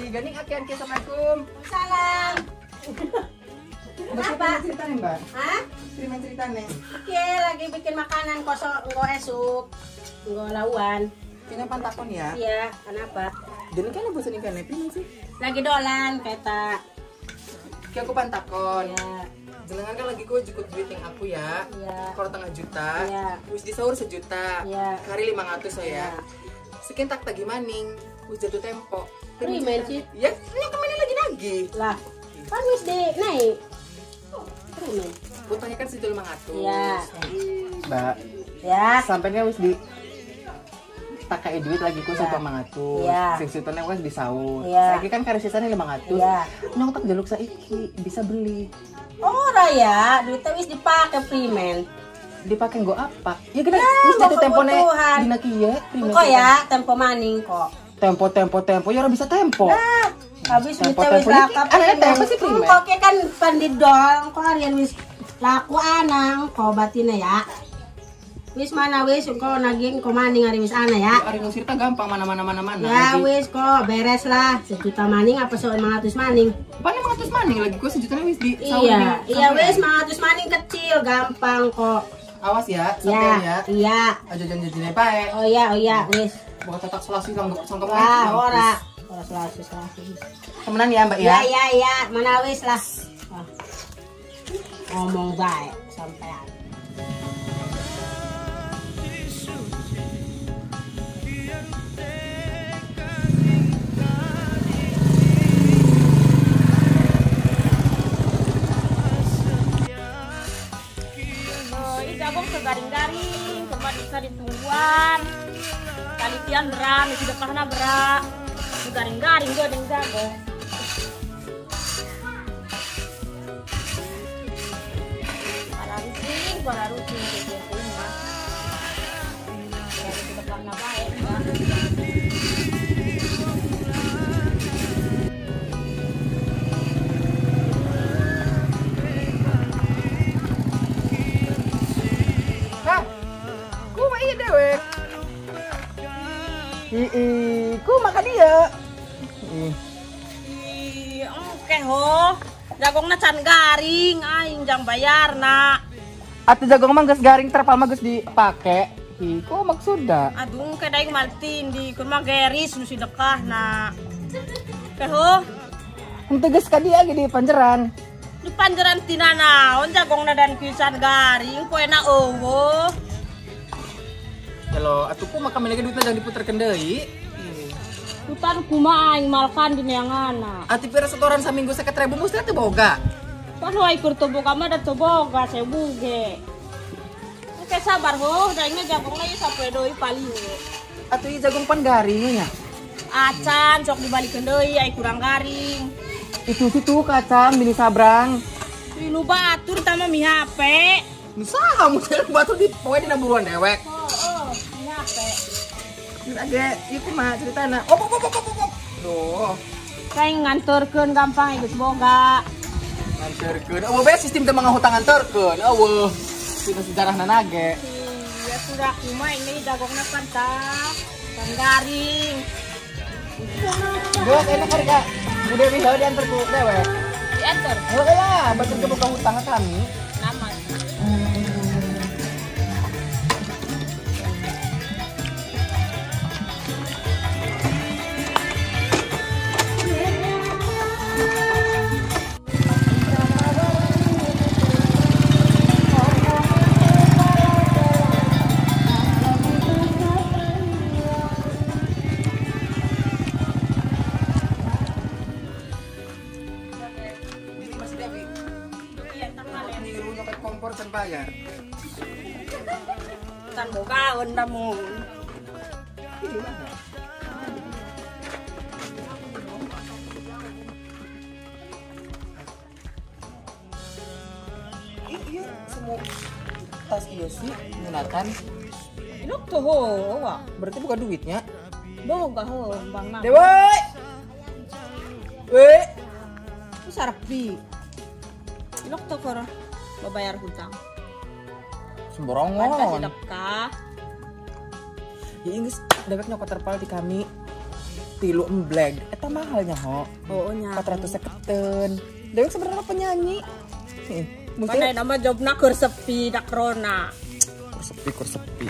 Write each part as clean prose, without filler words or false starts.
Ganing akian ki, assalamualaikum. Salam. Mbak, ceritanya, Mbak? Hah? Terima ceritanya. Oke, lagi bikin makanan kosong, nggo esuk, nggo lauan. Kena pantakon ya? Iya, kenapa? Jadi kan bosan ikan primen sih? Lagi dolan, peta. Ki aku pantakon. Iya. Jenengan kan lagi ku jukut duit yang aku ya. Iya. Kalau tengah juta. Iya. Wis disaur sejuta. Iya. Kari 500 so ya. Iya. Sekian tak tagih maning, wis jatuh tempo. Primen sih? Ya, ini kemana lagi nagih? Lah, kan wis di naik. Primen. Utangnya kan 1.500. Iya. Mbak. Ya. Sampainya wis di takai duit lagi ku 1.500. Iya. Sing sutane wis disaur. Iya. Saiki kan kari sisane 500. Iya. Nyong tak jaluk saiki bisa beli. Ora ya, duitnya wis dipake primen. Dipakai nggo apa? Ya gede, ya, wis jatuh tempone dina kiye primen. Kok ya, tempo maning kok. Tempo tempo tempo ya ora bisa tempo. Nah, habis tempo, wis lakap. Ana tempo sih primen. Kok kan pandidol, kok harian wis laku anang kok batine ya. Wis mana wis engko nagih engko maning hari wis ana ya. Ari ngusir ta gampang mana-mana mana-mana. Ya wis kok beres lah. Sejuta maning apa sok 500 maning? Paling 500 maning lagi kok sejuta wis di Iya, iya wis 500 maning kecil gampang kok. Awas ya, sampean ya. Iya. Aja janji-janjine pae. Oh iya, oh iya wis. Bukan tatak selasi sangkep. Wah, ora. Ora selasi selasi. Temenan ya, Mbak ya? Iya, iya, iya. Mana wis lah. Wah. Ngomong baik sampean. Jagung segaring-garing, cuma bisa ditungguan. Kalitian berak, sedekahna berak. Garing-garing gue ding jagung. Para rucing gitu mah. Dari sedekahna bae, Mbak. Ku makan dia. Ih, oke ho. Jagongna can garing, aing jang bayarna. Atuh jagong mah geus garing terpal mah geus dipake. Ih, ku maksudna? Aduh, ke daing maltin di kumaha geris nu sedekahna. Ke ho. Henteu geus ka dia ge di panjeran. Di panjeran tina naon jagongna dan kisan garing poena eueuh. Halo, atuh ku maka lagi duitna jangan diputerkeun deui. Hutan kumaha aing malkan di neangana. Atuh pira setoran saminggu 50.000 mesti teh boga. Pan wae keur teu boga mah da teu boga 1000 ge. Oke sabar ho, daingna jagongna ieu sapoe deui paling ge. Atuh ieu jagung pan garing nya. Acan sok dibalikeun deui ai kurang garing. Itu situ kacang bini sabrang. Nu batur tah mah mi HP. Nu saha mun batur di poe dina buruan dewek. Heeh, mi HP. Age, ieu kumaha ceritana? Op op op op op. Duh. Kayak nganterkeun gampang geus boga. Nganterkeun. Eueuh bae sistem teh mangahutang nganterkeun. Eueuh. Sistem sejarahna nage. Iya sudah kumaha ini jagongna pan tah. Pan garing. Geus enak hari ka. Bu Dewi heuh diantar ku dewek. Diantar. Heuh lah, batur ke boga hutang ka kami. Nama. Kompor can bayar. Can bogaeun da mun. Ini mana? Iya, semua tas iya sih menggunakan. Ini tuh ho, wah. Berarti bukan duitnya. Boga ho, bang Nam. Dewa. Weh. Itu sarapi. Ini tuh kor bayar hutang. Semborongon. Kasih dekah. Ya Inggris dewek nyokot terpal di kami tilu embleg. Eta mahalnya ho. Oh nya. 450. Dewek sebenarnya penyanyi. Mesti nama jobna keur sepi dak corona. Keur sepi.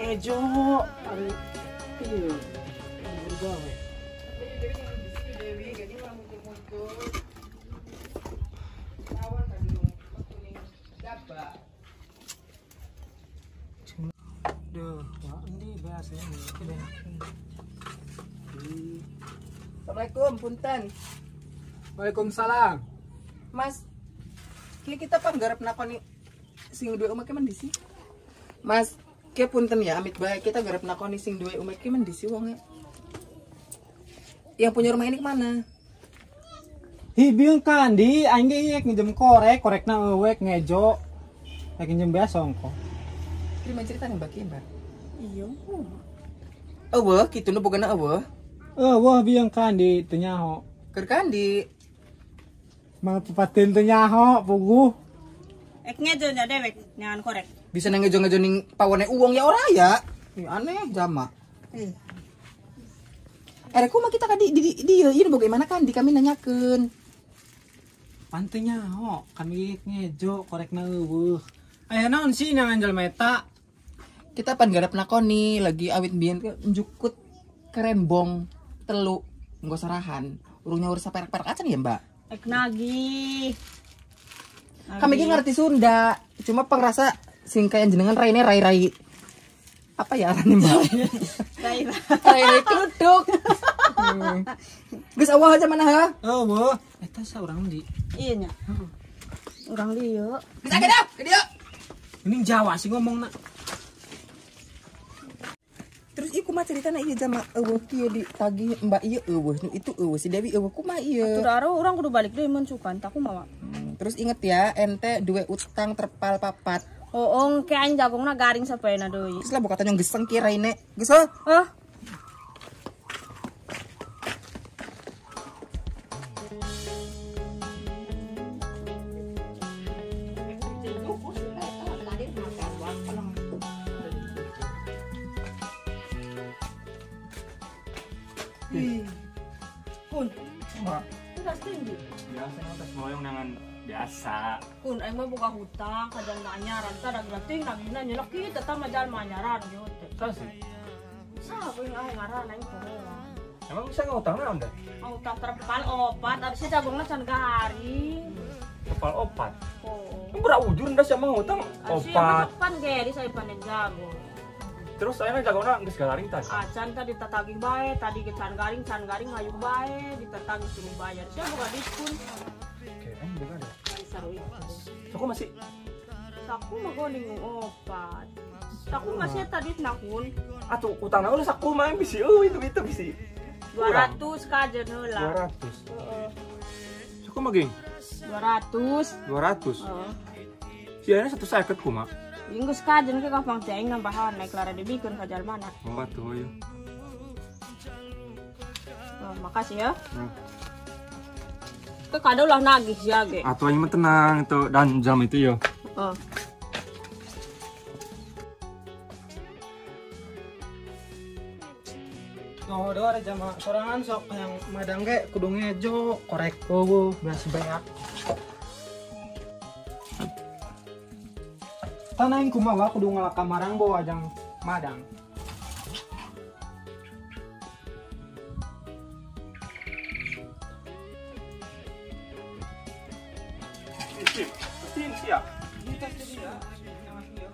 Ejo, iya, bergawe. Assalamualaikum, punten. Waalaikumsalam. Mas, kita panggarap nakoni sing duwe omah ki mendhi sih? Mas, ki punten ya, amit bae kita garap nakoni sing duwe omah ki mendhi sih wonge. Yang punya rumah ini kemana? Hi biung kandi, aing ge ieu nginjem korek, korekna euwek ngejo. Rek nginjem biasa ongko. Terima cerita nih Mbak Ki, Mbak. Iya. Eueuh, kitu nu bogana eueuh. Eueuh biung kandi teu nyaho. Keur kandi. Mang papateun teu nyaho puguh. Ek ngejo nya dewek nyangan korek. Bisa nang ngejo-ngejo ning pawone uang ya ora ya. Ih, aneh jama. Erek kumaha kita ka di dieu ieu bagaimana kan di kami nanyakeun. Pan teu nyaho, kami ngejo korekna eueuh. Aya naon sih nang jelema eta? Kita pan garap nakoni lagi awit biyen njukut kerembong telu nggo sarahan. Urung nyaur saperak-perak acan ya, Mbak? Ek nagih. Kami ki ngerti Sunda, cuma pengrasa sing kaya jenengan raine rai-rai apa ya arane Mbak? Rai-rai keluduk. Geus awah aja mana ha? Eueuh, eta saurang di. Iya nya. Urang dieu. Geus ake dah, ke dieu. Ini Jawa sih ngomongna. Terus ieu kumaha ceritana ieu jama eueuh kieu ditagih Mbak ieu eueuh nu itu eueuh si Dewi eueuh kumaha ieu. Atuh aro urang kudu balik deui mun sukan tak kumaha. Terus inget ya, ente duwe utang terpal papat. Oh, ke aing jagongna garing sapaena deui. Terus lah buka tanyong geseng ki raine. Geus heuh. Heuh. Kun. Udah tinggi. Biasa tas moyong nangan biasa. Kun aing mah boga hutang ka jalma anyaran tah da grating nagihna nyelok kieu tetap mah jalma anyaran gitu teh. Saha sih? Saha we aing ngaran aing teh. Emang bisa ngutang naon dah? Ngutang terpal opat, abis jagongna can garing. Terpal opat? Oh. Berapa ujur ndas sama ngutang opat. Pan ge di saya panen jago. Terus ayeuna jagona geus galaring tadi. Acan tadi tatagih bae, tadi ge can garing hayu bae, ditatagih suruh bayar. Sia boga diskon. Oke, kan boga ada. Saku masih. Saku mah geuning opat. Saku masih tadi nakun. Atuh utangna ulah saku mah bisi eueuh itu itu bisi. 200 kajen heula. 200. Heeh. Saku mah geng? 200. 200. Heeh. Si ayeuna 150 kumaha? Inggus kajen ke kapang teh aing nambahan naik lara dibikeun ka jalmana. Oh atuh ieu. Oh, makasih ya. Ke kado lah nagih sia ge. Atuh aing mah tenang tuh dan jam itu yo. Heeh. Oh, ada jama sorangan sok yang madang ge kudu ngejo korek eueuh beas beak. Tanah yang kumaha kudu ngalaka marang bawa ajang madang. Sip, sip, siap.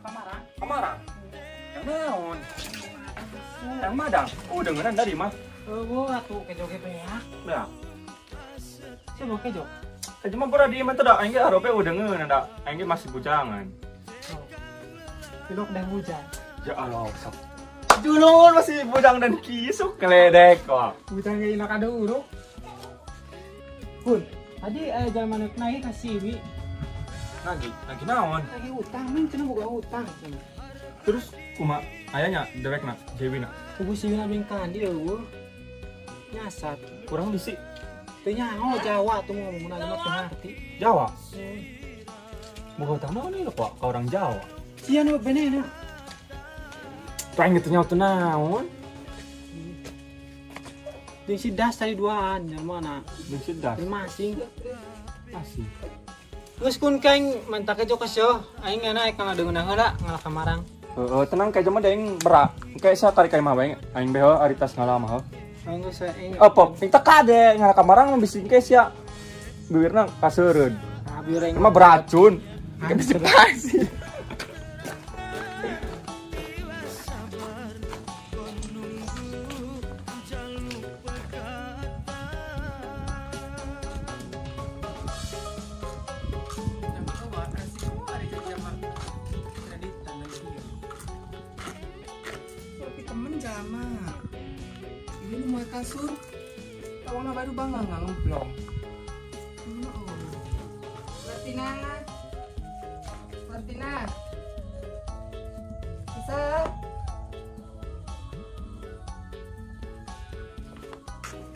Kamarang. Kamarang. Naon? Yang madang. Oh, dengeran dari mah. Oh, atuh kejo ge beak. Beak. Siapa kejo? Kejo mah pura di imah teh da aing ge harope udengeun da. Aing ge masih bujangan. Oh. Tilok dan bujang. Ya Allah, sok. Julun masih bujang dan kisuk keledek kok. Bujang ge ilak ada uruk. Kun, tadi jalan mana nagih ka Siwi. Nagih, nagih naon? Nagih utang, min cenah boga utang cenah. Terus kumaha ayahnya dewekna, Jewina. Kubu Siwina bing kandi eueuh. Nyasar. Kurang bisi. Teu nyaho Jawa tuh ngomongna mah teu ngarti. Jawa? Boga utang naon ieu kok ka orang Jawa? Sia nu benehna. Tuh aing teu nyaho teu naon. Jeung si Das tadi duaan jelema na. Jeung si Das. Masing. Masing. Geus kun kaing menta kejo keseuh, aing enak ka ngadeungeunah heula ngalah kamarang. Heeh, tenang kejo mah daeng berak. Engke sia tarik ka imah wae aing beho ari tas ngalah mah. Aing geus aing. Apa? Ing teh kade ngalah kamarang mah bisi engke sia bibirna kaseureun. Nah, bibir aing mah beracun. Engke bisi pasti. Ini mau kasur, tawang baru bang nggak ngemplong. Martina, Martina, bisa?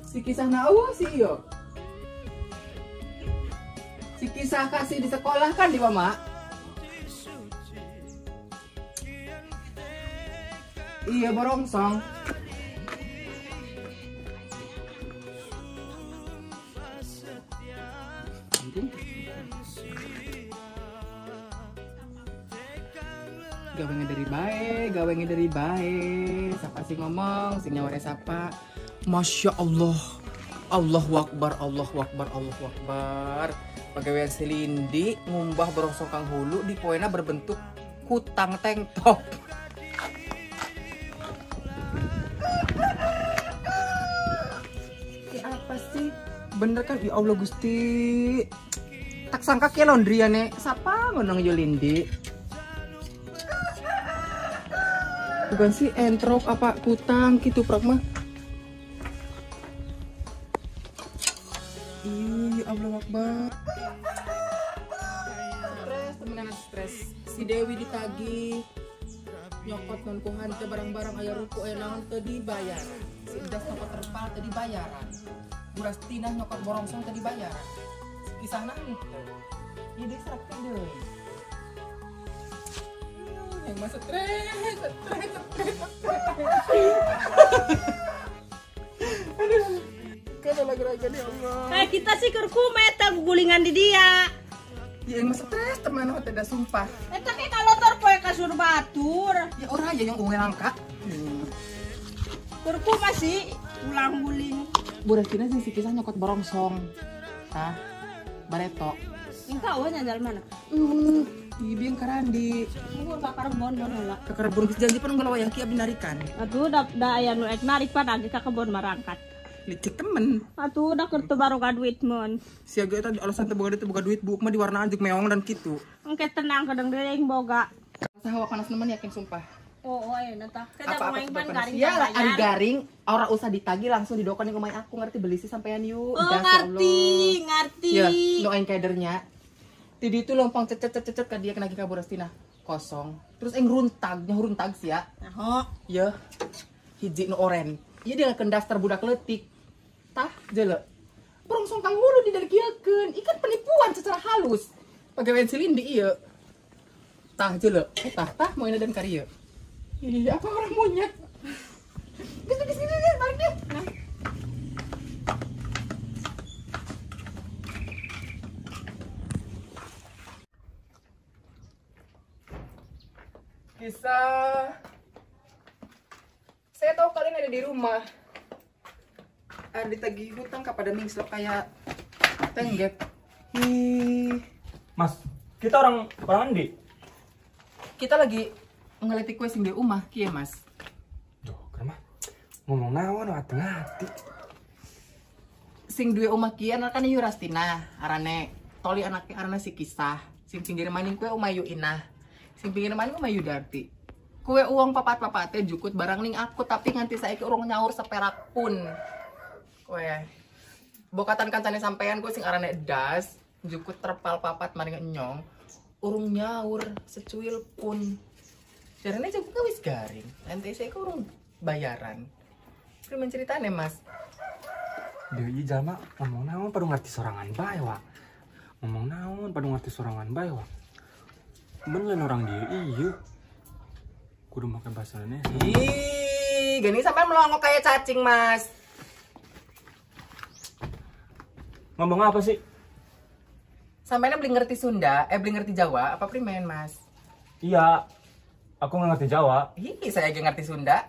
Si kisah nau si iyo. Si kisah kasih di sekolah kan di mama? Iya borongsong. Gawengnya dari bae, gawengnya dari bae. Siapa sih ngomong, sing nyaware siapa? Masya Allah, Allahu Akbar, Allahu Akbar, Allahu Akbar. Pegawai Silindi ngumbah borongsong kang hulu di poena berbentuk kutang tank top. Kayak apa sih? Bener kan? Ya Allah Gusti. Tak sangka ke laundry ya nek. Siapa ngomong Yolindi? Bukan sih entrop apa kutang gitu pragma. Ih, Allah Akbar. Stres, temenan stres. Si Dewi ditagih nyokot non kuhan teh barang-barang aya ruku aya naon teu dibayar. Si Das nyokot terpal teu dibayaran. Burastina nyokot borongsong teu dibayaran. Kisahna henteu. Ieu deui serak teh deui. Yang masa stres, stres, stres, stres. Aduh, kan lagi-lagi ya Allah. Kayak kita sih kerku meta gugulingan di dia. Ya yang masa stres teman aku tidak sumpah. Eta kayak kalau terpoe kasur batur. Ya orang ya yang uang langka. Kerku masih ulang guling. Burastina sih kisah nyokot borongsong. Hah? Bareto. Engkau nyandal mana? Ibi yang karandi. Gua ka kebon heula. Ka kebon geus janji pan ngelawa yang ki abdi narikan. Atuh da aya nu ek narik pan abdi ka kebon marangkat. Licik temen. Atuh da keur teu baroga duit mun. Siaga eta alasan teu boga duit buuk mah diwarnaan jeung meong dan kitu. Engke tenang kadang deui aing boga. Hawa panas nemen yakin sumpah. Oh, ayeuna tah. Kada main pan garing. Ya, ari garing ora usah ditagih langsung didokan yang umai aku ngerti beli sih sampean yuk. Oh, ngerti, ngerti. Ya, nu aing kadernya. Tadi itu lompong cecet-cecet ke dia kena ka Burastina kosong. Terus aing runtag, nya runtag sih ya. Naho. Ya. Hiji nu oren. Ieu dia ngeukeun daftar budak leutik. Tah, jele. Borongsong kang hulu didarkieukeun. Ikan penipuan secara halus. Pagawean Silindi ieu. Tah jele. Tah tah mau dan karieu. Ih, apa orang monyet? Geus geus geus geus balik deh. Nah. Kisah. Saya tahu kalian ada di rumah. Ada ditagih hutang kepada Mingslok kayak tenggek. Ih. Mas, kita orang Andi. Kita lagi Ngeleti kue sing di omah kiye, Mas. Duh, kenapa? Ngomong naon atuh ngerti. Sing duwe omah kiye anakane Yurastina, arane Toli anake arane si Kisah. Sing pinggir maning kue omah Yu Inah. Sing pinggir maning omah Yudarti. Kue uang papat-papate jukut barang ning aku tapi nganti saiki urung nyaur seperak pun. Kue bokatan kancane sampean kue sing arane Das jukut terpal papat maring enyong urung nyaur secuil pun. Jarane jukutnya wis garing. Nanti saiki urung bayaran. Primen ceritane, Mas? Deui jalma ngomong naon padu ngarti sorangan bae, Wak. Ngomong naon padu ngarti sorangan bae, Wak. Ben lain orang dia iya. Kudu make bahasa Indonesia. Ih, gini sampean melongo kayak cacing, Mas. Ngomong apa sih? Sampean beli ngerti Sunda, beli ngerti Jawa, apa primen, Mas? Iya, aku nggak ngerti Jawa. Ih, saya aja ngerti Sunda.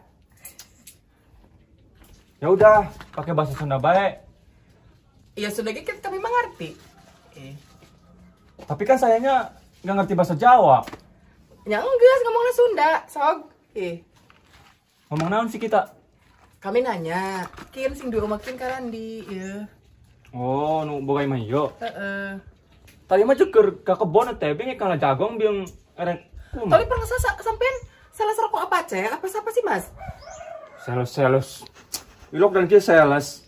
Ya udah, pakai bahasa Sunda baik. Iya, Sunda kita kami mengerti. Tapi kan sayangnya nggak ngerti bahasa Jawa. Ya enggak, ngomongnya Sunda, sok. Ngomong naon sih kita? Kami nanya, kin sing di rumah kin karandi, ya. Oh, nu boga imah ieu. Heeh. Tadi mah ceker ka kebon teh bing kana jagong biung erek kumaha. Tadi pernah sampean salah rokok apa cek? Apa siapa sih, Mas? Sales. Ilok dan kieu sales.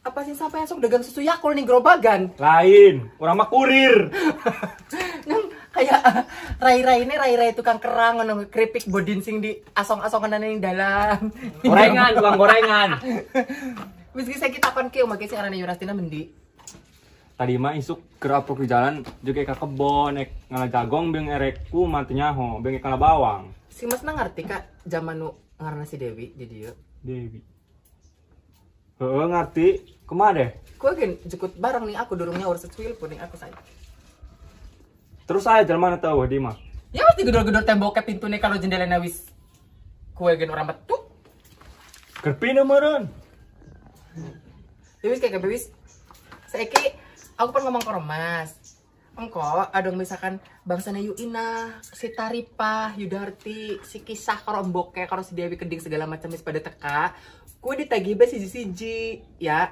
Apa sih sampean sok dagang susu Yakult ning gerobagan? Lain, urang mah kurir. Nang kayak rai-rai ini rai-rai tukang kerang ngono keripik bodin sing di asong-asongan ning dalan. Gorengan, tukang gorengan. Wis ki saiki takon ki omah ki sing arane Yurastina mendi. Tadi mah isuk keur aprok di jalan juga ka kebon ek ngala jagong beung erek ku mah teu nyaho, beung ek ngala bawang. Si Mas na ngerti kak zaman nu ngaranna si Dewi di dieu. Dewi. Heeh ngerti. Kumaha deh? Kue gen jekut barang nih aku dorongnya urus secuil pun ning aku saya. Terus saya jalan mana tahu di mah? Ya mesti gedor-gedor temboknya pintune kalau jendelanya wis kue gen orang metu. Kerpina meureun. Ya wis kayak wis. Saiki aku kan ngomong karo Mas. Engko adong misalkan bangsane Yu Ina, si Taripah, Yudarti, si Kisah karo mboke karo si Dewi Keding segala macam wis pada teka. Kue ditagih bae siji-siji ya.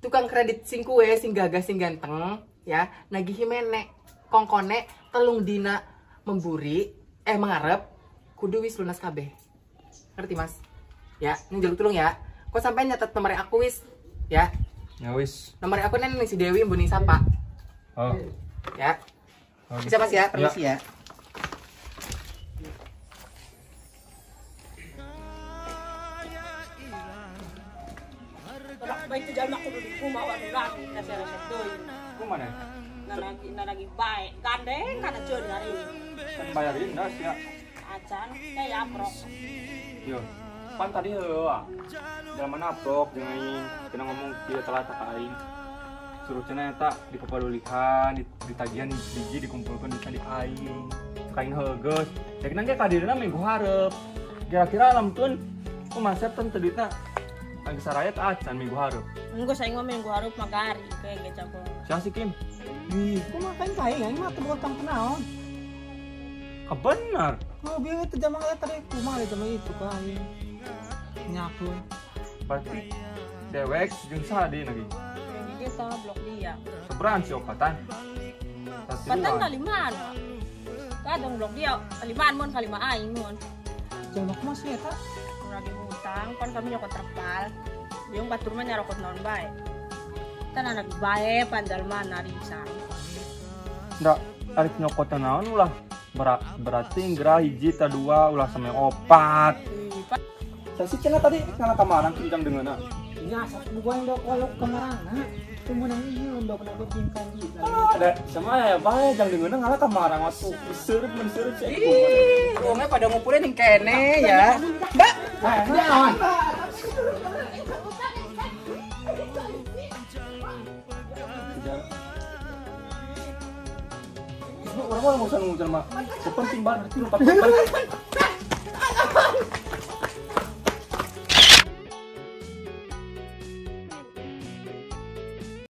Tukang kredit sing kue sing gagah sing ganteng ya, nagihi menek kongkone 3 dina memburi mengarep kudu wis lunas kabeh. Ngerti, Mas? Ya, ini jaluk tulung ya. Kok sampai nyatet nomor aku wis ya. Ya wis. Nomor aku nen si Dewi mbuni sapa. Oh. Ya. Oh, bisa Mas ya, permisi ya. Baik itu jalan aku dulu kumaha lagi rasa-rasa deui. Kumaha? Nalagi baik, gandeng kana ceun hari ini. Kan bayarin dah sia. Acan kayak aprok. Yo, pan tadi heueuh. Jalan mana aprok jeung aing, cenah ngomong kieu telat ka aing. Suruh cenah eta dikepadulihan, ditagihan biji dikumpulkeun bisa di aing. Cek aing heueuh geus. Cek nang ge kadirna minggu hareup. Kira-kira lamun kumaha sep teu duitna lagi saraya acan minggu hareup. Enggak, saya ngomong minggu hareup mah gari kayak ge campur. Siapa sih Kim? Ih, kumaha kan kae aing mah teu boga utang kunaon. Kebenar. Oh, bieu teh jamang eta teh kumaha teh jamang itu ka aing. Nyaku. Berarti dewek jeung sadi lagi. Dia sama blok dia. Seberang si opatan. Patan kalimaan. Kadang blok dia kalimaan mun kalima aing mun. Jamang kumaha sih eta? Lagi hutang, kan kami nyokot terpal. Biung batur mah nyarokot naon bae. Tan anak bae pandal mana risan. Ndak, arek nyokot naon ulah berarti gerah hiji ta dua ulah sampe opat. Saya sih cenah tadi ngala kamarang kincang dengeuna. Nya sak buang dok kolok kamarangna. Teu meunang ieu ndok na bingkan ji. Ada sama ya bae jang dengeuna ngala kamarang atuh. Seureut mun seureut sih. Ih, wongnya pada ngumpulin ning kene ya. Mbak, naon? Orang orang urusan ngurusan mah. Penting banget, lupa.